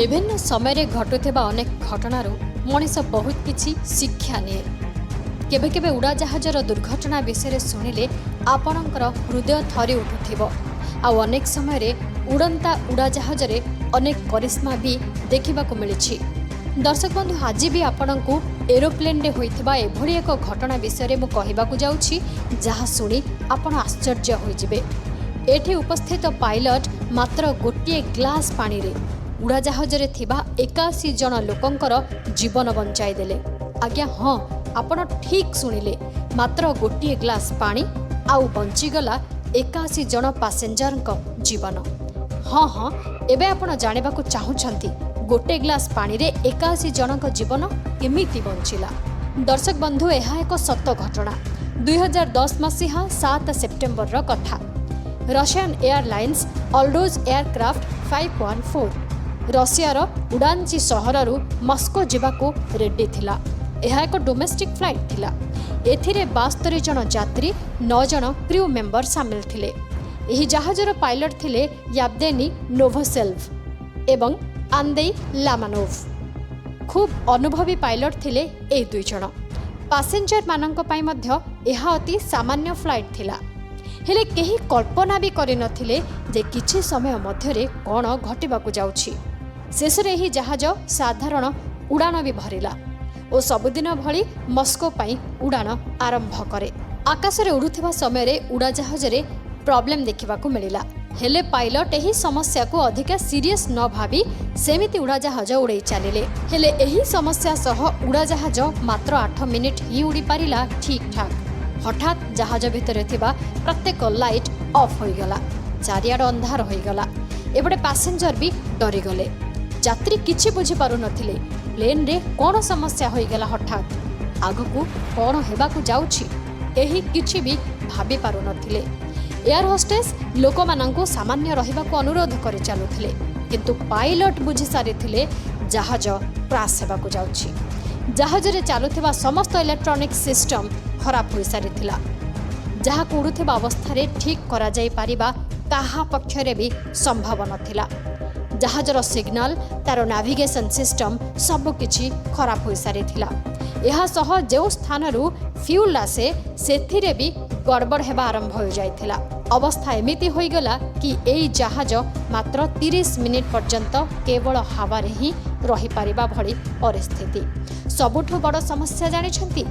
ବିଭିନ୍ନ ସମୟରେ ଘଟୁଥିବା ଅନେକ ଘଟଣାରୁ ମଣିଷ ବହୁତ କିଛି ଶିକ୍ଷା ନିଏ। କେବେ କେବେ ଉଡ଼ାଜାହାଜର ଦୁର୍ଘଟଣା ବିଷୟରେ ଶୁଣିଲେ ଆପଣଙ୍କର ହୃଦୟ ଥରି ଉଠୁଥିବ। ଆଉ ଅନେକ ସମୟରେ ଉଡ଼ନ୍ତା ଉଡ଼ାଜାହାଜରେ ଅନେକ କରିସ୍ମା ବି ଦେଖିବାକୁ ମିଳିଛି। ଦର୍ଶକ ବନ୍ଧୁ, ଆଜି ବି ଆପଣଙ୍କୁ ଏରୋପ୍ଲେନ୍ରେ ହୋଇଥିବା ଏଭଳି ଏକ ଘଟଣା ବିଷୟରେ ମୁଁ କହିବାକୁ ଯାଉଛି, ଯାହା ଶୁଣି ଆପଣ ଆଶ୍ଚର୍ଯ୍ୟ ହୋଇଯିବେ। ଏଠି ଉପସ୍ଥିତ ପାଇଲଟ ମାତ୍ର ଗୋଟିଏ ଗ୍ଲାସ୍ ପାଣିରେ ଉଡ଼ାଜାହାଜରେ ଥିବା 81 ଜଣ ଲୋକଙ୍କର ଜୀବନ ବଞ୍ଚାଇଦେଲେ। ଆଜ୍ଞା ହଁ, ଆପଣ ଠିକ୍ ଶୁଣିଲେ। ମାତ୍ର ଗୋଟିଏ ଗ୍ଲାସ୍ ପାଣି ଆଉ ବଞ୍ଚିଗଲା 81 ଜଣ ପାସେଞ୍ଜରଙ୍କ ଜୀବନ। ହଁ, ଏବେ ଆପଣ ଜାଣିବାକୁ ଚାହୁଁଛନ୍ତି, ଗୋଟେ ଗ୍ଲାସ୍ ପାଣିରେ 81 ଜଣଙ୍କ ଜୀବନ କେମିତି ବଞ୍ଚିଲା? ଦର୍ଶକ ବନ୍ଧୁ, ଏହା ଏକ ସତ ଘଟଣା। 2010 ମସିହା 7 ସେପ୍ଟେମ୍ବରର କଥା। ରଷିଆନ୍ ଏୟାରଲାଇନ୍ସ ଅଲଡୋଜ୍ ଏୟାରକ୍ରାଫ୍ଟ 514 ରଷିଆର ଉଡ଼ାଞ୍ଚି ସହରରୁ ମସ୍କୋ ଯିବାକୁ ରେଡି ଥିଲା। ଏହା ଏକ ଡୋମେଷ୍ଟିକ୍ ଫ୍ଲାଇଟ୍ ଥିଲା। ଏଥିରେ 72 ଜଣ ଯାତ୍ରୀ, 9 ଜଣ କ୍ରିଉ ମେମ୍ବର ସାମିଲ ଥିଲେ। ଏହି ଜାହାଜର ପାଇଲଟ ଥିଲେ ୟାବଦେନି ନୋଭୋସେଲ୍ଭ ଏବଂ ଆନ୍ଦେଇ ଲାମାନୋଭ। ଖୁବ୍ ଅନୁଭବୀ ପାଇଲଟ ଥିଲେ ଏହି ଦୁଇ ଜଣ। ପାସେଞ୍ଜରମାନଙ୍କ ପାଇଁ ମଧ୍ୟ ଏହା ଅତି ସାମାନ୍ୟ ଫ୍ଲାଇଟ୍ ଥିଲା। ହେଲେ କେହି କଳ୍ପନା ବି କରିନଥିଲେ ଯେ କିଛି ସମୟ ମଧ୍ୟରେ କ'ଣ ଘଟିବାକୁ ଯାଉଛି। ଶେଷରେ ଏହି ଜାହାଜ ସାଧାରଣ ଉଡ଼ାଣ ବି ଭରିଲା ଓ ସବୁଦିନ ଭଳି ମସ୍କୋ ପାଇଁ ଉଡ଼ାଣ ଆରମ୍ଭ କରେ। ଆକାଶରେ ଉଡ଼ୁଥିବା ସମୟରେ ଉଡ଼ାଜାହାଜରେ ପ୍ରୋବ୍ଲେମ୍ ଦେଖିବାକୁ ମିଳିଲା। ହେଲେ ପାଇଲଟ ଏହି ସମସ୍ୟାକୁ ଅଧିକା ସିରିୟସ୍ ନ ଭାବି ସେମିତି ଉଡ଼ାଜାହାଜ ଉଡ଼େଇ ଚାଲିଲେ। ହେଲେ ଏହି ସମସ୍ୟା ସହ ଉଡ଼ାଜାହାଜ ମାତ୍ର 8 ମିନିଟ୍ ହିଁ ଉଡ଼ିପାରିଲା ଠିକ୍ ଠାକ୍। ହଠାତ୍ ଜାହାଜ ଭିତରେ ଥିବା ପ୍ରତ୍ୟେକ ଲାଇଟ୍ ଅଫ୍ ହୋଇଗଲା। ଚାରିଆଡ଼ ଅନ୍ଧାର ହୋଇଗଲା। ଏପଟେ ପାସେଞ୍ଜର ବି ଡରିଗଲେ। ଯାତ୍ରୀ କିଛି ବୁଝିପାରୁନଥିଲେ, ପ୍ଲେନ୍ରେ କ'ଣ ସମସ୍ୟା ହୋଇଗଲା ହଠାତ୍, ଆଗକୁ କ'ଣ ହେବାକୁ ଯାଉଛି, କେହି କିଛି ବି ଭାବି ପାରୁନଥିଲେ। ଏୟାର ହୋଷ୍ଟେସ୍ ଲୋକମାନଙ୍କୁ ସାମାନ୍ୟ ରହିବାକୁ ଅନୁରୋଧ କରି ଚାଲୁଥିଲେ। କିନ୍ତୁ ପାଇଲଟ ବୁଝି ସାରିଥିଲେ, ଜାହାଜ କ୍ରାସ୍ ହେବାକୁ ଯାଉଛି। ଜାହାଜରେ ଚାଲୁଥିବା ସମସ୍ତ ଇଲେକ୍ଟ୍ରୋନିକ୍ ସିଷ୍ଟମ ଖରାପ ହୋଇସାରିଥିଲା, ଯାହାକୁ ଉଡ଼ୁଥିବା ଅବସ୍ଥାରେ ଠିକ୍ କରାଯାଇପାରିବା କାହା ପକ୍ଷରେ ବି ସମ୍ଭବ ନଥିଲା। ଜାହାଜର ସିଗ୍ନାଲ, ତାର ନାଭିଗେସନ ସିଷ୍ଟମ ସବୁକିଛି ଖରାପ ହୋଇସାରିଥିଲା। ଏହା ସହ ଯେଉଁ ସ୍ଥାନରୁ ଫ୍ୟୁଲ୍ ଆସେ, ସେଥିରେ ବି ଗଡ଼ବଡ଼ ହେବା ଆରମ୍ଭ ହୋଇଯାଇଥିଲା। ଅବସ୍ଥା ଏମିତି ହୋଇଗଲା କି ଏଇ ଜାହାଜ ମାତ୍ର 30 ମିନିଟ୍ ପର୍ଯ୍ୟନ୍ତ କେବଳ ହାୱାରେ ହିଁ ରହିପାରିବା ଭଳି ପରିସ୍ଥିତି। ସବୁଠୁ ବଡ଼ ସମସ୍ୟା ଜାଣିଛନ୍ତି?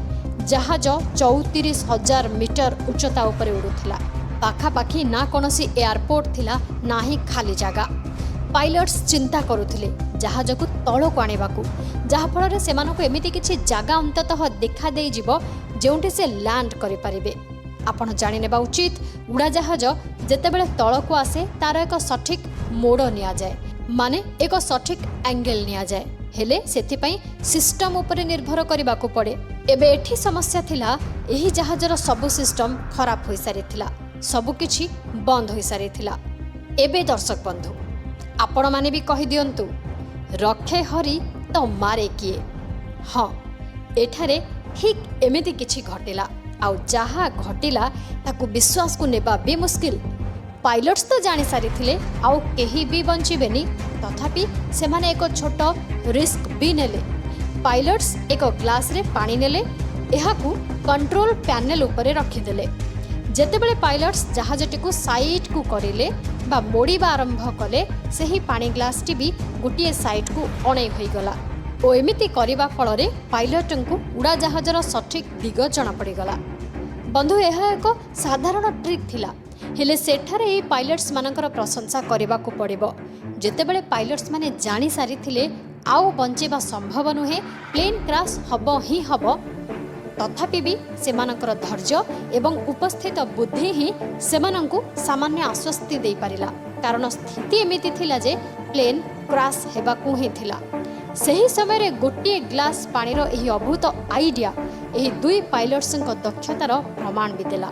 ଜାହାଜ 34,000 ମିଟର ଉଚ୍ଚତା ଉପରେ ଉଡ଼ୁଥିଲା। ପାଖାପାଖି ନା କୌଣସି ଏୟାରପୋର୍ଟ ଥିଲା, ନା ହିଁ ଖାଲି ଜାଗା। ପାଇଲଟ୍ସ ଚିନ୍ତା କରୁଥିଲେ ଜାହାଜକୁ ତଳକୁ ଆଣିବାକୁ, ଯାହାଫଳରେ ସେମାନଙ୍କୁ ଏମିତି କିଛି ଜାଗା ଅନ୍ତତଃ ଦେଖା ଦେଇଯିବ, ଯେଉଁଠି ସେ ଲ୍ୟାଣ୍ଡ କରିପାରିବେ। ଆପଣ ଜାଣିନେବା ଉଚିତ, ଉଡ଼ାଜାହାଜ ଯେତେବେଳେ ତଳକୁ ଆସେ, ତାର ଏକ ସଠିକ୍ ମୋଡ଼ ନିଆଯାଏ, ମାନେ ଏକ ସଠିକ୍ ଆଙ୍ଗେଲ ନିଆଯାଏ। ହେଲେ ସେଥିପାଇଁ ସିଷ୍ଟମ ଉପରେ ନିର୍ଭର କରିବାକୁ ପଡ଼େ। ଏବେ ଏଠି ସମସ୍ୟା ଥିଲା, ଏହି ଜାହାଜର ସବୁ ସିଷ୍ଟମ ଖରାପ ହୋଇସାରିଥିଲା, ସବୁକିଛି ବନ୍ଦ ହୋଇସାରିଥିଲା। ଏବେ ଦର୍ଶକ ବନ୍ଧୁ, ଆପଣମାନେ ବି କହିଦିଅନ୍ତୁ, ରଖେ ହରି ତ ମାରେ କିଏ? ହଁ, ଏଠାରେ ଠିକ୍ ଏମିତି କିଛି ଘଟିଲା। ଆଉ ଯାହା ଘଟିଲା, ତାକୁ ବିଶ୍ୱାସକୁ ନେବା ବି ମୁସ୍କିଲ। ପାଇଲଟ୍ସ ତ ଜାଣିସାରିଥିଲେ ଆଉ କେହି ବି ବଞ୍ଚିବେନି। ତଥାପି ସେମାନେ ଏକ ଛୋଟ ରିସ୍କ ବି ନେଲେ। ପାଇଲଟ୍ସ ଏକ ଗ୍ଲାସରେ ପାଣି ନେଲେ, ଏହାକୁ କଣ୍ଟ୍ରୋଲ ପ୍ୟାନେଲ ଉପରେ ରଖିଦେଲେ। ଯେତେବେଳେ ପାଇଲଟ୍ସ ଜାହାଜଟିକୁ ସାଇଡ୍କୁ କରିଲେ ବା ମୋଡ଼ିବା ଆରମ୍ଭ କଲେ, ସେହି ପାଣି ଗ୍ଲାସଟି ବି ଗୋଟିଏ ସାଇଡ୍କୁ ଅଣେଇ ହୋଇଗଲା ଓ ଏମିତି କରିବା ଫଳରେ ପାଇଲଟଙ୍କୁ ଉଡ଼ାଜାହାଜର ସଠିକ୍ ଦିଗ ଜଣାପଡ଼ିଗଲା। ବନ୍ଧୁ, ଏହା ଏକ ସାଧାରଣ ଟ୍ରିକ୍ ଥିଲା। ହେଲେ ସେଠାରେ ଏହି ପାଇଲଟ୍ସ ମାନଙ୍କର ପ୍ରଶଂସା କରିବାକୁ ପଡ଼ିବ। ଯେତେବେଳେ ପାଇଲଟ୍ସ ମାନେ ଜାଣିସାରିଥିଲେ ଆଉ ବଞ୍ଚିବା ସମ୍ଭବ ନୁହେଁ, ପ୍ଲେନ୍ କ୍ରାସ୍ ହେବ ହିଁ ହେବ, ତଥାପି ବି ସେମାନଙ୍କର ଧୈର୍ଯ୍ୟ ଏବଂ ଉପସ୍ଥିତ ବୁଦ୍ଧି ହିଁ ସେମାନଙ୍କୁ ସାମାନ୍ୟ ଆଶ୍ୱସ୍ତି ଦେଇପାରିଲା। କାରଣ ସ୍ଥିତି ଏମିତି ଥିଲା ଯେ ପ୍ଲେନ୍ କ୍ରାସ୍ ହେବାକୁ ହିଁ ଥିଲା। ସେହି ସମୟରେ ଗୋଟିଏ ଗ୍ଲାସ୍ ପାଣିର ଏହି ଅଦ୍ଭୁତ ଆଇଡିଆ ଏହି ଦୁଇ ପାଇଲଟ୍ସଙ୍କ ଦକ୍ଷତାର ପ୍ରମାଣ ବି ଦେଲା।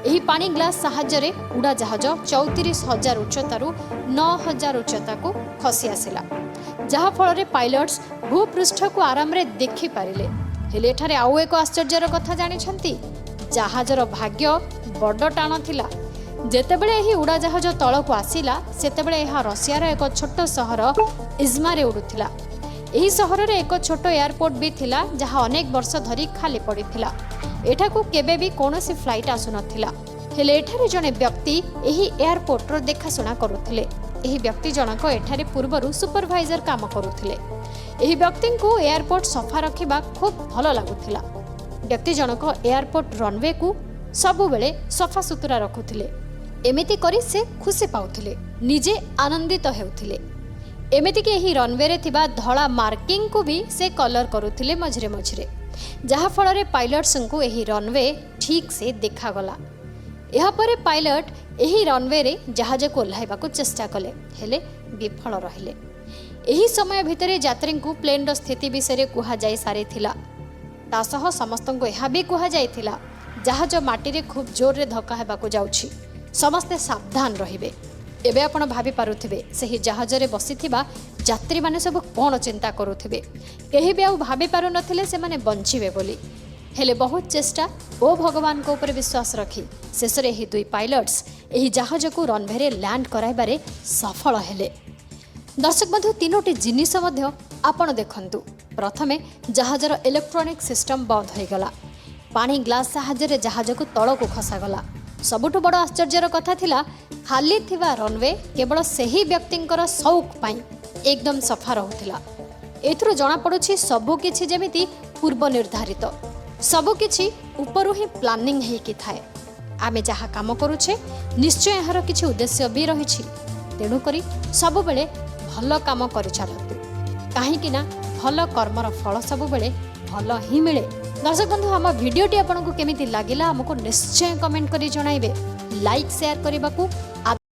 ଏହି ପାଣି ଗ୍ଲାସ୍ ସାହାଯ୍ୟରେ ଉଡ଼ାଜାହାଜ 34,000 ଉଚ୍ଚତାରୁ 9,000 ଉଚ୍ଚତାକୁ ଖସି ଆସିଲା, ଯାହାଫଳରେ ପାଇଲଟ୍ସ ଭୂପୃଷ୍ଠକୁ ଆରାମରେ ଦେଖିପାରିଲେ। ହେଲେ ଏଠାରେ ଆଉ ଏକ ଆଶ୍ଚର୍ଯ୍ୟର କଥା ଜାଣିଛନ୍ତି? ଜାହାଜର ଭାଗ୍ୟ ବଡ଼ ଟାଣ ଥିଲା। ଯେତେବେଳେ ଏହି ଉଡ଼ାଜାହାଜ ତଳକୁ ଆସିଲା, ସେତେବେଳେ ଏହା ରଷିଆର ଏକ ଛୋଟ ସହର ଇଜମାରେ ଉଡ଼ୁଥିଲା। ଏହି ସହରରେ ଏକ ଛୋଟ ଏୟାରପୋର୍ଟ ବି ଥିଲା, ଯାହା ଅନେକ ବର୍ଷ ଧରି ଖାଲି ପଡ଼ିଥିଲା। ଏଠାକୁ କେବେ ବି କୌଣସି ଫ୍ଲାଇଟ୍ ଆସୁନଥିଲା। ହେଲେ ଏଠାରେ ଜଣେ ବ୍ୟକ୍ତି ଏହି ଏୟାରପୋର୍ଟର ଦେଖାଶୁଣା କରୁଥିଲେ। ଏହି ବ୍ୟକ୍ତି ଜଣକ ଏଠାରେ ପୂର୍ବରୁ ସୁପରଭାଇଜର କାମ କରୁଥିଲେ। ଏହି ବ୍ୟକ୍ତିଙ୍କୁ ଏୟାରପୋର୍ଟ ସଫା ରଖିବା ଖୁବ୍ ଭଲ ଲାଗୁଥିଲା। ବ୍ୟକ୍ତି ଜଣକ ଏୟାରପୋର୍ଟ ରନୱେକୁ ସବୁବେଳେ ସଫାସୁତୁରା ରଖୁଥିଲେ। ଏମିତି କରି ସେ ଖୁସି ପାଉଥିଲେ, ନିଜେ ଆନନ୍ଦିତ ହେଉଥିଲେ। ଏମିତିକି ଏହି ରନୱେରେ ଥିବା ଧଳା ମାର୍କିଂକୁ ବି ସେ କଲର୍ କରୁଥିଲେ ମଝିରେ ମଝିରେ, ଯାହାଫଳରେ ପାଇଲଟ୍ସଙ୍କୁ ଏହି ରନୱେ ଠିକ୍ ସେ ଦେଖାଗଲା। ଏହାପରେ ପାଇଲଟ ଏହି ରନୱେରେ ଜାହାଜକୁ ଓହ୍ଲାଇବାକୁ ଚେଷ୍ଟା କଲେ, ହେଲେ ବିଫଳ ରହିଲେ। ଏହି ସମୟ ଭିତରେ ଯାତ୍ରୀଙ୍କୁ ପ୍ଲେନ୍ର ସ୍ଥିତି ବିଷୟରେ କୁହାଯାଇ ସାରିଥିଲା। ତା ସହ ସମସ୍ତଙ୍କୁ ଏହା ବି କୁହାଯାଇଥିଲା, ଜାହାଜ ମାଟିରେ ଖୁବ୍ ଜୋରରେ ଧକ୍କା ହେବାକୁ ଯାଉଛି, ସମସ୍ତେ ସାବଧାନ ରହିବେ। ଏବେ ଆପଣ ଭାବିପାରୁଥିବେ, ସେହି ଜାହାଜରେ ବସିଥିବା ଯାତ୍ରୀମାନେ ସବୁ କ'ଣ ଚିନ୍ତା କରୁଥିବେ। କେହି ବି ଆଉ ଭାବିପାରୁନଥିଲେ ସେମାନେ ବଞ୍ଚିବେ ବୋଲି। ହେଲେ ବହୁତ ଚେଷ୍ଟା ଓ ଭଗବାନଙ୍କ ଉପରେ ବିଶ୍ୱାସ ରଖି ଶେଷରେ ଏହି ଦୁଇ ପାଇଲଟ୍ସ ଏହି ଜାହାଜକୁ ରନୱେରେ ଲ୍ୟାଣ୍ଡ କରାଇବାରେ ସଫଳ ହେଲେ। ଦର୍ଶକ ବନ୍ଧୁ, ତିନୋଟି ଜିନିଷ ମଧ୍ୟ ଆପଣ ଦେଖନ୍ତୁ। ପ୍ରଥମେ ଜାହାଜର ଇଲେକ୍ଟ୍ରୋନିକ୍ ସିଷ୍ଟମ ବନ୍ଦ ହୋଇଗଲା। ପାଣି ଗ୍ଲାସ୍ ସାହାଯ୍ୟରେ ଜାହାଜକୁ ତଳକୁ ଖସାଗଲା। ସବୁଠୁ ବଡ଼ ଆଶ୍ଚର୍ଯ୍ୟର କଥା ଥିଲା, ଖାଲି ଥିବା ରନୱେ କେବଳ ସେହି ବ୍ୟକ୍ତିଙ୍କର ସଉକ ପାଇଁ ଏକଦମ ସଫା ରହୁଥିଲା। ଏଥିରୁ ଜଣାପଡ଼ୁଛି, ସବୁକିଛି ଯେମିତି ପୂର୍ବ ନିର୍ଦ୍ଧାରିତ, ସବୁକିଛି ଉପରୁ ହିଁ ପ୍ଲାନିଂ ହେଇକି ଥାଏ। ଆମେ ଯାହା କାମ କରୁଛେ, ନିଶ୍ଚୟ ଏହାର କିଛି ଉଦ୍ଦେଶ୍ୟ ବି ରହିଛି। ତେଣୁକରି ସବୁବେଳେ ଭଲ କାମ କରିଚାଲନ୍ତୁ, କାହିଁକି ନା ଭଲ କର୍ମର ଫଳ ସବୁବେଳେ ଭଲ ହିଁ ମିଳେ। ଦର୍ଶକ ବନ୍ଧୁ, ଆମ ଭିଡ଼ିଓଟି ଆପଣଙ୍କୁ କେମିତି ଲାଗିଲା, ଆମକୁ ନିଶ୍ଚୟ କମେଣ୍ଟ କରି ଜଣାଇବେ। ଲାଇକ୍, ସେୟାର କରିବାକୁ